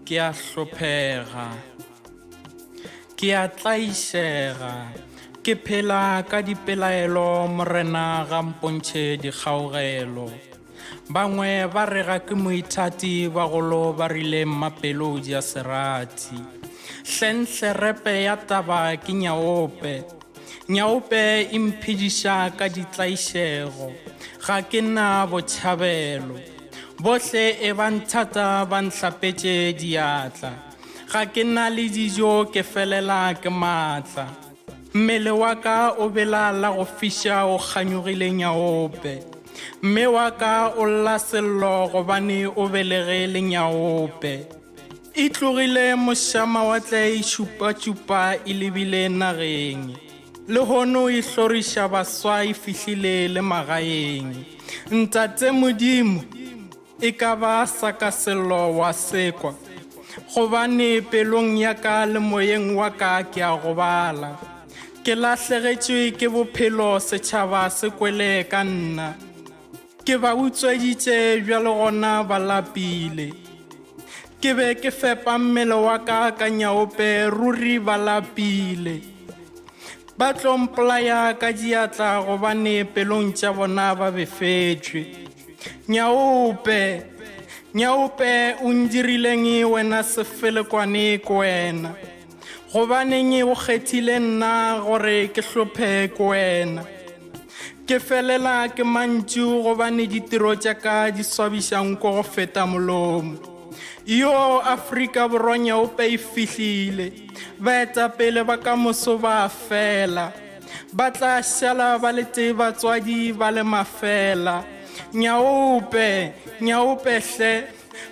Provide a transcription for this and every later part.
Ke a hlophega. Ke a tlaišega. Ke phela ka dipelaelo Morena ga mpontšhe dikgaogelo. Bangwe ba re ga ke moithati bagolo ba rile mmapelo o ja serati. Hlenhle repe ya taba ke nyaope. Nyaope e mphediša ka ditlaišego. Ga ke na botšhabelo. Bohle e ba nthata ba nhlapetše diatla. Ga ke na le dijo ke felela ke maatla. Mmele wa ka o bela la go fiša o kganyogile nyaope. Mme wa ka o lla sello gobane o belege le nyaope. E tlogile mošamawatle e šupatšupa e lebile nageng. Lehono e hloriša baswa e fihlile le magaeng. Ntate Modimo, e ka ba sa ka sello wa se kwa, gobane pelong ya ka le moyeng wa ka ke a gobala. Ke lahlegetšwe ke bophelo setšhaba se kwele ka nna. Ke ba utsweditše bjalo gona ba lapile. Ke be ke fepa mmele wa ka ka nyaope ruri ba lapile. Ba tlo mpolaya ka diatla gobane pelong tša bona ba befetšwe. Nyaope, nyaope o ndirileng wena sefelekwane ke wena? Gobaneng o kgethile nna gore ke hlophe ke wena? Ke felela ke mantšu gobane ditiro tša ka di swabiša nko go feta molomo. Yo Afrika Borwa nyaope e fihlile, baetapele ba ka moso ba fela. Ba tla šala ba le tee batswadi ba le mafela. Nyaope, nyaope hle,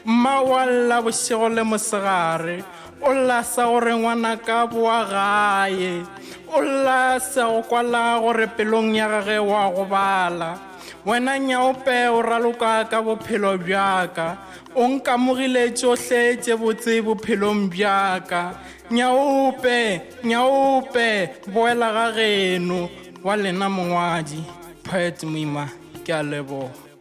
Mma o a lla bošego le mosegare. O lla sa gore ngwanaka boa gae. O lla sa go kwala gore pelong ya gage wa gobala. Wena Nyaope o raloka ka bophelo bjaka. O nkamogile tšohle tše botse bophelong bjaka. Nyaope, Nyaope, boela ga geno. Wa lena mongwadi, Poet Moima, ke a leboga.